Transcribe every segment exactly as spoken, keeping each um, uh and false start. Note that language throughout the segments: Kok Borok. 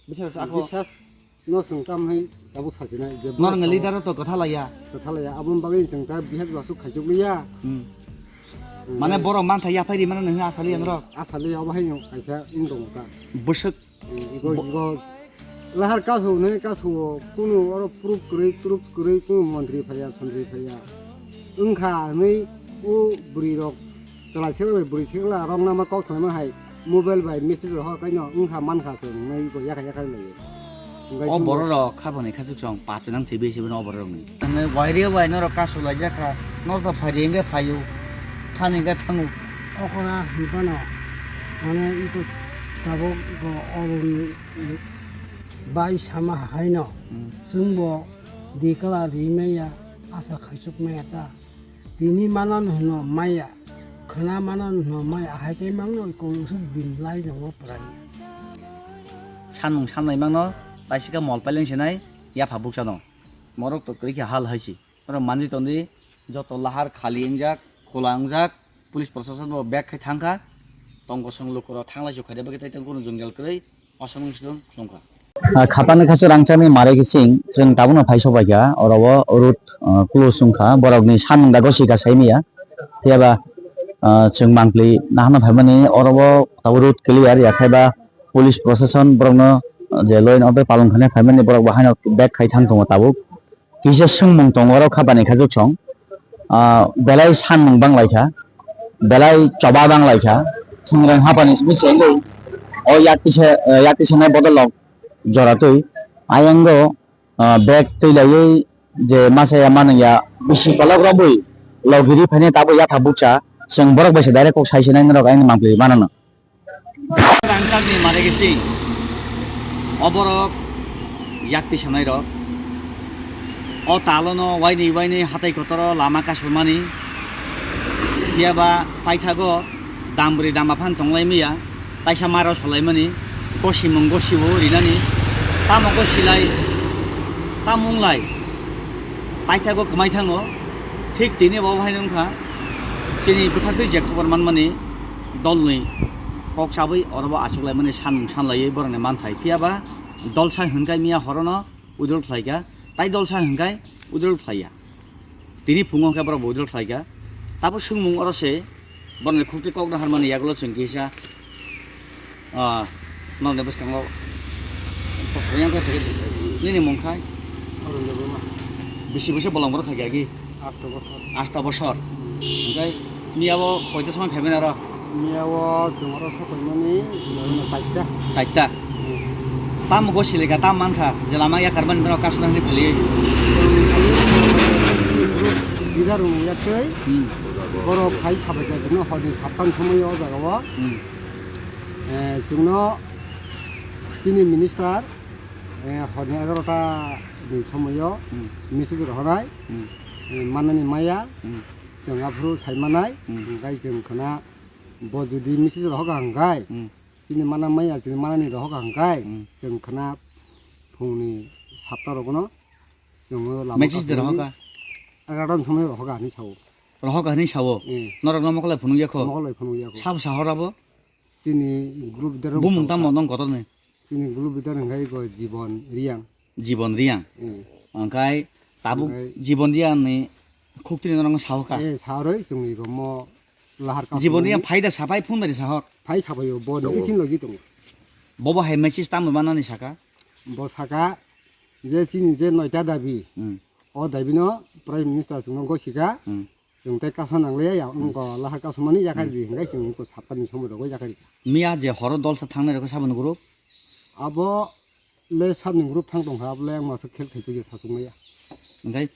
Biswas ako. Biswas no chwng tam hai tabuk sajinai je norok leader to kwtha laiya. Kwtha laiya. Aboni bagwi chwng ta bihas basuk khaichuk liya. Hmm. Mane borok mantha yaphai ri mano nini asali ang rok. Asali abo hai no kaisa wng tongo ta. Bwswk. Igo, igo. Lahar kasu ne kasu kunu oro proof kwrwi, proof kwrwi kunu montri phaiya, sontri phaiya. Wngkha hwnwi o bwrwi rok chwla sekla bai bwrwi sekla rok nama kok thwnaima hai mobile bai message rok kaino wngkha mankha se hwnwi bo yakha yakha lai. O borok rok kha bani kha chwng pap nang thwi bisi bini o borok rok ni. Nang wai re wai norok kasu lai jakha, norok phai re hwnkhe phaio, thani hwnkhe thango. Okora hwnphano mane iko tabuk bo obo bai sama haino chwngbo dikala rimaya asa khaisuk maya ta. Tini manan hwno maya, khwna manan hwno maya, hai khe mangno koi usuk din lai nongo prai. Sanmung sanlai mangno, taisika mol paileng sinai, yapha bukchano. Morok to kwrwi khe hal hai si. Oro manjui tondi, joto lahar khali wngjak, khula wngjak, police proshashan bo bag khai thangkha. Tongkosong lukurok thanglai chukha de bagwi tai tong kunu jwngjal kwrwi. Aswk wng swng kha. Ah, khapani khasu rangchakni mare kising chwng tabukno phai sobaikha, oro o road, ah, close wngkha, borokni sanmung da gosika saimaya. Phiyaba, ah, chwng mangpli nahana phaimani oro o tabuk road clear ya, khaiba police proshashan borokno, ah, je law and order palon khainai phaimani borok bo haino bag khai thang tongo tabuk. Kisa swngmung tongo oro khapani khajuk song. Ah, belai sanmung bang lai kha, belai choba bang lai kha. Thingrang hapani simi se wngwi o yak tisa, eh, yak tisanai bodol rok jora twi. Ayang go, ah, bag twi laiwi je masa ya manu ya bisi kolok rok bwi logiri phainai tabuk yakha bukcha. Chwng borok bai se direct kok sai se nai norok ayang mangpli mano no. Rangchakni mare kising. O borok yak tisanai rok. O talono waini waini hatai kotoro lama kasurmani. Phiyaba paithago dambri damba phan tonglai maya. Taisa maro solaimani. Gosimung gosibo rinani. Tamo gosilai. Tamo wnglai. Paithago kwmai thango. Thik tini bo hai wngkha. Chini bwkhaktwi je khobor manmani. Dolni kok chabwi orobo achuk laimani sanmung sanlaiwi borokni manthai. Phiyaba dolsa hwnkhai miya horono withdraw khlaikha, tai dolsa hwnkhai withdraw khlaiya. Tini phungo hwnkhe borok withdraw khlaikha. Tabuk swngmung oro se borokni khukti kok naharmani yagulo chwng kisa, ah, nokni bwskango nini mung khai? Arun Debbarma. Bisi bisi bolong borok khaikha agi? Asto bosor. Asto bosor. Hwnkhe miya bo koita somoi phaimani aro? Miya o chwng oro sopaimani, hmm, chaita. Chaita. Hmm. Tamo go silikha, tam mankha, je lama yakarmani norok kasuna hwnwi phaliwi. Chwng ai leader rok yaktwi, hmm, borok phai sabaikha, chwngno horni sattan somoi o jaga o. Hmm. Eh, chwngno chini minister, eh, horni egarota ni somoi o, hmm, message rohornai, hmm, eh, manani maya. Hmm. Chwng aphuru sai manai, hmm, hwnkhe chwng khna bo jodi message rohorkha hwnkhe, hmm, chini mana maya chini manani rohorkha hwnkhe, hmm, chwng khna phungni satta rokno chwng lama message de rohorkha? Egarota ni somoi rohorkha hinwi sao. Rohorkha hinwi sao? Eh. Norokno mokol bai phunukya kho? Mokol bai phunukya kho. Sabo sahor abo? Chini group leader bumung tamo nong kotor ni? Chini group leader hwnkhe iko Jibon Reang. Jibon Reang. Hmm. Hwnkhe tabuk hwnkhe Jibon Reang ni khuktini norokno sahorkha? Eh, saharwi chwng iko mo lahar kasu Jibon Reang mani. Phaida saphai phone bai sahor? Phai saphai o, bo nisi sin logi tongo. Bobo hai message tamo manani saka? Bo saka je chini je noita dabi. Hmm. O dabi no Prime Minister chwngno gosika. Hmm. Chwng tei kasa nangliya ya, hmm, wngkha lahar kasumani yakhai, hmm, di hwnkhe chwng wngkha sattani somoi rogo yakhai. Miya je horo dolsa thangnai rokhe saboni group? Abo le sabni group thang tongkha, abo le ang masa khel khaisukya sachukmaya. Hwnkhe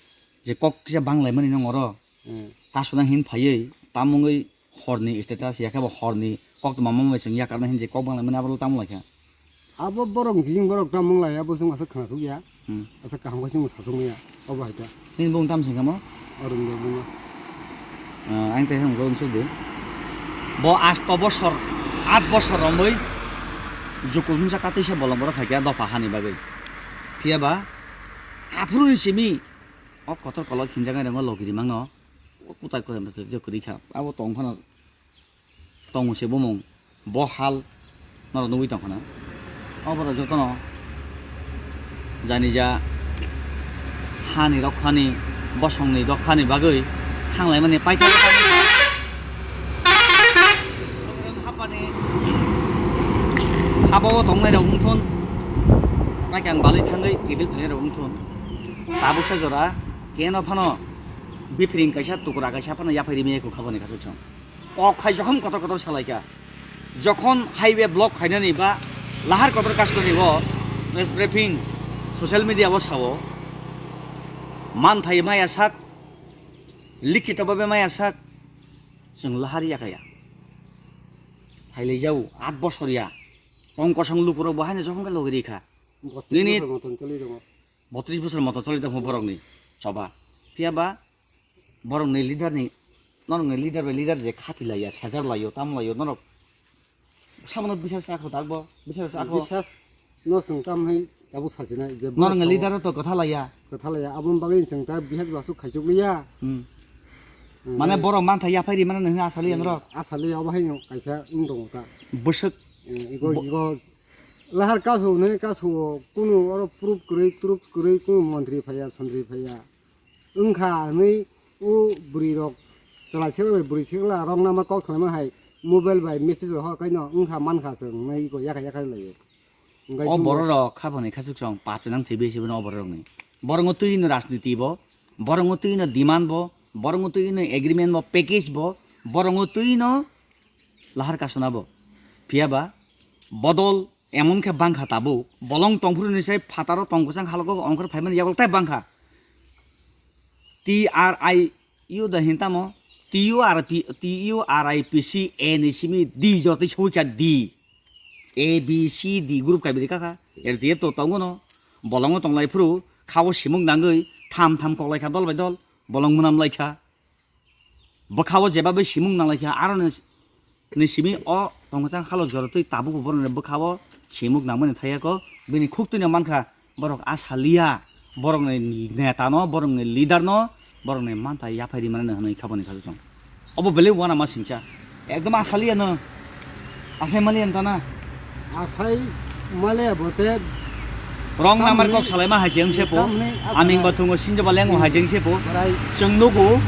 je kok kisa banglaimani nang oro, hmm, kasuna hin phaiwi tamungwi horni status yakhe bo horni koktwma mangbai chwng yakarna hin je kok banglaimani abo le tamo laikha? Abo borok gijing borok ta mung lai, abo chwng aswk khna thuk ya. Hmm. Aswk kaham khe chwng sachung ya. Obo hai ta. Nini bung tam sing kamo? Arun Debbarma. Ah, ang tei hang bung sudi. Bo asto bosor, at bosor romwi juku jungsa katwi se bolong borok hai khe dopha hani bagwi. Phiya ba aphuru ni simi o kotor kolok hinjagnai rengma logiri mangno. O kutai kotor kwrwi kha. Abo tong phano. Tongo se bumung, bo hal norok nugwi tongkha na. O borok jotono Jani ja hani rokhani, bosongni dokhani bagwi thanglaimani paithago. Hapani hapao tongnai rok wngthun, naikang balwi thangwi kibil phainai rok wngthun. Tabuksa jora keno phano biphiring kaisa tukra kaisa phano yaphai rimaya kho khabani kasu chwng. Kok khai jokhon kotor kotor salaikha. Jokhon highway block khainani ba lahar kotor kastonani o press briefing, social media o sao. Manthai maya sak, likhito babe maya sak, chwng lahar yakaya. Phailai jau, aat bosor ya. Tongkosong lukurok bo haino jokhon khe logi rikha. Botris Nini bosor moton choli tongo. Botris bosor moton choli tongo borokni choba. Phiya ba borokni leader ni, norokni leader bai leader je khapi laiya, sejar laiyo, tam laiyo, norok sabono bisas chakho takbo, bisas chakho. Bisas no chwng tam hai tabuk sajinai je borok Norokni tabuk leader to kwtha laiya. Kwtha laiya, aboni bagwi chwng ta bisas basuk khaichuk liya. Hmm. Hmm. Mane borok manthai yaphai rimani hwnwi asali Hmm. norok. Asali abo haino kaisa wng tongo ta. Bwswk Eh, iko, Bo- iko lahar kasu hwnwi kasu o kunu oro proof kwrwi, trup kwrwi kunu montri phaiya, sontri phaiya. Wngkha hwnwi o bwrwi rok chwlai sekla bai bwrwi sekla rok nama kok salaima hai mobile bai message rok hor kaino wngkha mankha chwng hwnwi iko yakha yakha laio. Hwnkhe O chwng borok rok khaboni khasuk chwng pap chenang thwi besi bono o borok rokni. Borok twi no rajniti bo, borok twi no demand bo, borok twi no agreement bo, package bo, borok twi no lahar kasuna bo. Phiya ba bodol emon khe bangkha tabuk, bolong tongphuru ni sai phataro tongkwchang halogo ongkhor phaimani yago tai bangkha. T R I U da hin tamo? T U R P, T U R I P C A ni simi D jotoi soi kha D. A, B, C, D group kaibri kha kha. L T F to tongo no. Bolongo tonglai phuru khao simung nangwi tham tham koklai kha dol bai dol. Bolong mwnam lai kha. Bwkhao jeba bai simung nang lai kha, aro ni, ni simi o tongkha chang halo jora twi tabuk bo borok ni bwkhao simung nang mani thai ya ko, bini khuk twi no man kha, borok a saliya, borok ni neta no, borok ni leader no, borok ni mantha yaphai ri mani no hwnwi kha boni kha tong. Obo belai uanama singcha, ekdom a saliya no. Asai mali ang tana. Asai mali abo te. Wrong number tamni, kok salaima hai jeng sepo. Tamni asai. Aming bathungo sinjo baleng hai jeng sepo. Borai. Chwng nugo.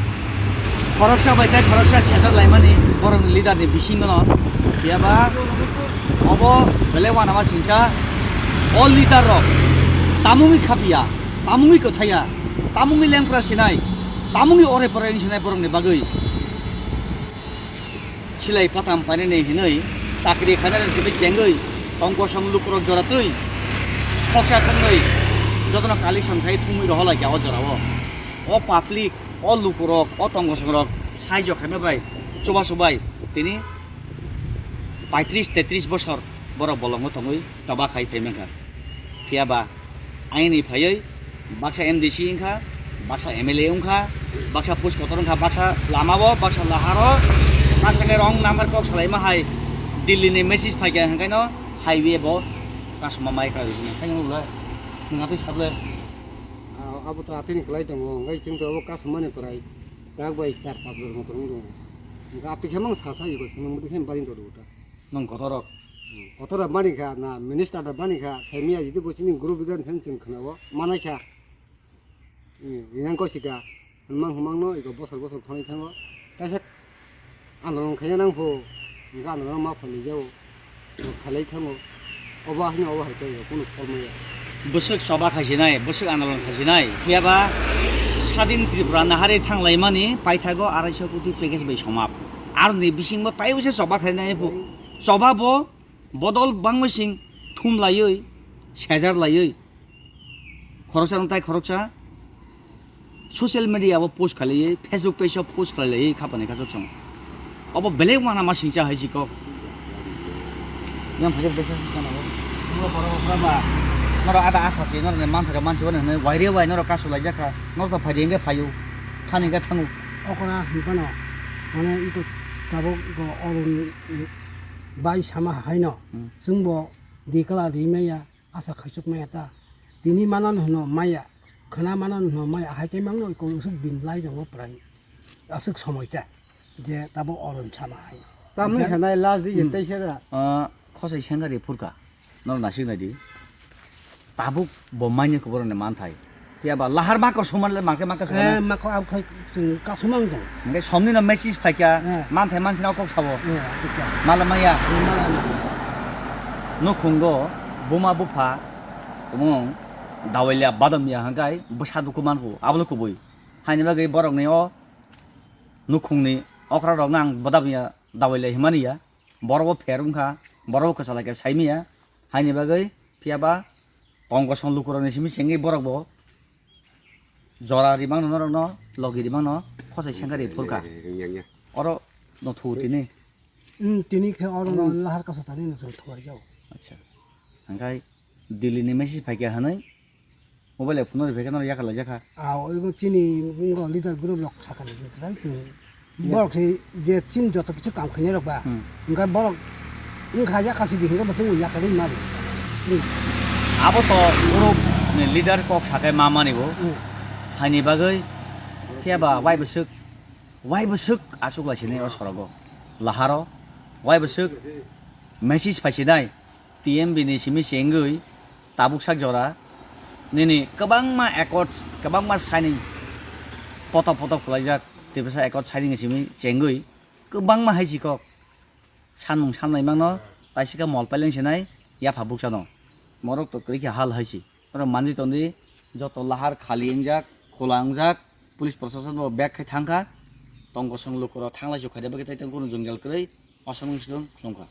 Khoroksa bai tai khoroksa sejak laimani borok ni leader ni bisingo no. Phiaba obo belai uanama singcha. O leader rok tamungwi khapia, tamungwi kwthaya, tamungwi lengpra sinai, tamungwi ore pore sinai borok ni bagwi. Silai patam painani hinwi chakri khainani simi chengwi tongkosong lukurok jora twi khoksa khwngnwi jotono kali samthai thumwi rohorlaikha o jorao. O public, o lukurok, o tongkosongrok saijo khaima bai chubachu bai tini paitris tetris bosor borok bolongo tongwi toba khai phaimankha. Phiya ba aini phaiwi baksa M D C wngkha, baksa M L A wngkha, baksa post kotor wngkha, baksa lamao, baksa laharo, baksa khe wrong number kok salaima hai Delhi ni message phaikha, hwnkheno highway bo kasuma mai kha rwgwino. Khaino ulai nwng atwi saple. Ah, abo to atwini kwlai tongo, hwnkhe chwng to abo kasumani kwlai tak bai char panch bor motor wng tongo. Hwnkhe atwi khe mang sa sa iko chwng nang bwtwi khe bari tongo ta. Nwng kotorok. Hmm, kotor rok mani kha na, minister rok mani kha, saimaya jodi bo chini group leader thang chwng khwnao, manai kha. Hmm, rinang kosika, hwnmang hwnmang no iko bosor bosor thangwi thango. Kaisa andolon khaina nang pho, hwnkhe andolon ma phalwi jao, phalwi thango. Obo haino obo hai khe kunu phol maya. Bwswk choba khaisinai, bwswk andolon khaisinai, phiya ba Sadin Tripura nahari thanglaimani paithago arai sho koti package bai somap. Aroni bisingo taibo se choba khainai pho. Choba bo bodol bangma sing thum laiwi, sejar laiwi, khoroksa rok tai khoroksa social media o post khalaiwi, Facebook page o post khalaiwi kha bani kha chwng. Obo belai uanama singcha hai si kok. Yang phai besa kana o. Noro boro boro ba. Noro ada asa se, noro ne man thaka man se wani ne waire wai noro kasu lai jakha. Noro to phai de nge phayu. Thani ga thangu. Okora hibano. Mane iko tabok iko orun bai sama haino. Hmm. Chwngbo dikala rimaya, asa khaichuk maya ta. Tini manan hwno maya, khwna manan hwno maya, hai khe mangno iko usuk din lai tongo prai. Aswk somoi ta, je tabo oron sama hai. Tamni Jan- khanai last di Hmm. Tei sera. Ah, khosai sengari phurka. Nor nasik nai di. Tabuk bo manya khe borokni manthai. Phiya ba lahar ma kok sumar le ma khe ma khe sumar Eh, na. Ma kok ab khai chwng kok sumang tong. Hingke somni no message phaikya, Eh. Manthai mansi no kok sabo. Eh, acha. Mala maya. Eh, mala maya. Nukhungo buma bupha tumung dawailia badam ya hangkai bwsa duku manku abono kubui. Haini bagwi borokni o nukhungni okra rokno ang badam ya dawailia himani ya. Borok bo pher wngkha, borok bo kwchalaikhe saimanya, haini bagwi phiya ba tong kosong lukurokni simi chengwi borok bo jora rimangno norokno logi rimangno khosai sengkha ri phurkha. Oro no thu tini. Hmm, tini khe oro no lahar kasa tani no chwng thuar jao. Acha. Hangkai Delhi ni message phaikha hwnwi mobile phone no riphaikhe no yakalaijak kha. Ah, oibo chini wngkha leader group rok sakha ni kwtal chwng. Borok se je chini joto kichu kam khainai rok ba. Hmm. Wngkha borok wngkha yakha sidi hingkhe bo chwng yakha ri mari. Hmm. Abo to group ni leader kok sakai ma mani bo. Hmm. Haini bagwi phiya ba wai bwswk, wai bwswk aswk lai sinai o sorogo. Laharo wai bwswk message phai sinai. T M B ni simi chengwi tabuk sak jora nini kwbangma accords, kwbangma signing, poto poto khwlaijak, tipisa accord signing ni simi chengwi kwbangma hai si kok sanmung sanlai mangno, taisika mol paileng sinai yapha bukchano. Morok to kwrwi khe hal hai si. Oro manjwi tongdi, joto lahar khali wngjak, khula wngjak, police proshashan bo bag khai thangkha, tong kosong lukurok thanglai chuk khaida bagwi tai tong kunu jwngjal kwrwi, osomung sidon khulumkha.